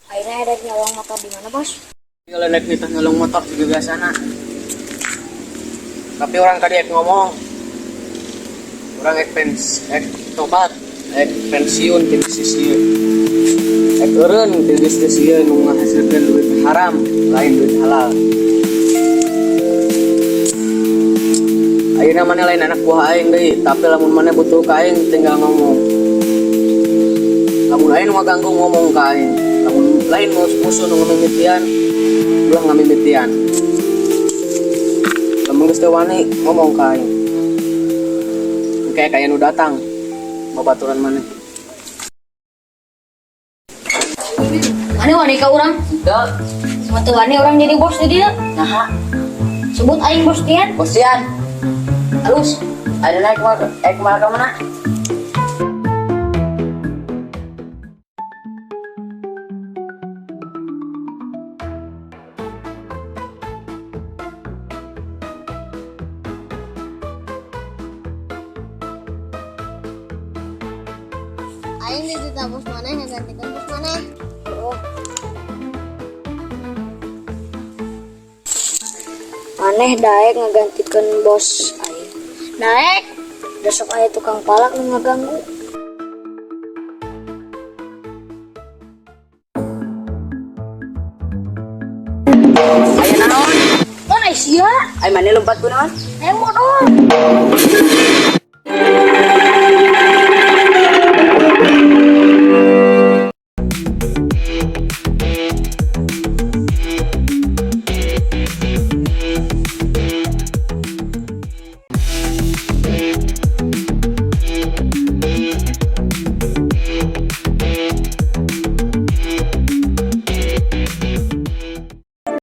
Akhirnya ada nyolong motor di mana, Bos? Kalau naik nitah nyolong motor juga biasana. Tapi urang tadi ek ngomong. Urang ek pens, ek tobat, ek pensiun ti bisnis ieu. Ek eureun ti bisnis ieu nu ngahasilkeun duit haram, lain duit halal. Ayeuna maneh lain anak buah aing deui, tapi lamun maneh butuh ka aing tinggal ngomong. Lamun aing nu ngaganggu, ngomong ka aing. Lamun lain musuh nu ngamimitian, ulah ngamimitian. Lamun geus teu wani, ngomong ka aing. Kayak kayak nu datang babaturan maneh. Maneh wani ka urang? Henteu. Cuma teu wani urang jadi bos di dieu. Naha? Sebut aing Bos Tian. Bos Tian. Halus. Ada naik mau kumaha ka mana? Aing dititah bos maneh ngagantikan bos maneh. Oh. Maneh daek ngagantikeun bos aing? Daek. Besok aya tukang palak nu ngaganggu. Aya naon? Mana sia? Ai maneh lompat kunaon? Ayo modal.